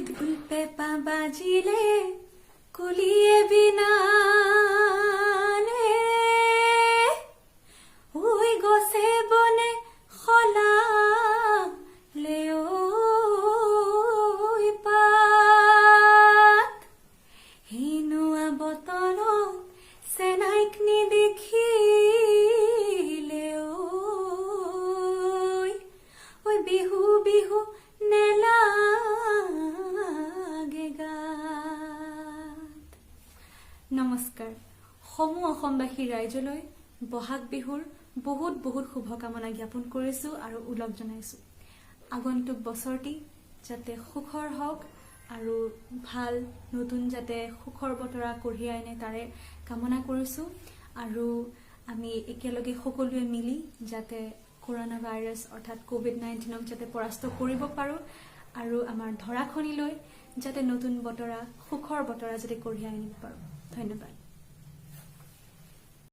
ঢোল পেঁপা বাজিলে, কুলিয়ে বিনালে, ঐ গছে বনে সলালে ঐ পাত। হেনুৱা বতৰত চেনাইক নেদেখিলে ঐ, ঐ বিহু বিহু নেলাগে গাত। নমস্কাৰ। সমূহ অসমবাসী ৰাইজলৈ বহাগ বিহুৰ বহুত বহুত শুভকামনা জ্ঞাপন কৰিছোঁ আৰু ওলগ জনাইছোঁ। আগন্তুক বছৰটি যাতে সুখৰ হওক আৰু ভাল নতুন যাতে সুখৰ বতৰা কঢ়িয়াই আনে, তাৰে কামনা কৰিছোঁ। আৰু আমি একেলগে সকলোৱে মিলি যাতে কৰোণা ভাইৰাছ অৰ্থাৎ ক'ভিড-19ক যাতে পৰাস্ত কৰিব পাৰোঁ আৰু আমাৰ ধৰাখনিলৈ যাতে নতুন বতৰা, সুখৰ বতৰা যাতে কঢ়িয়াই আনিব পাৰোঁ। ধন্যবাদ।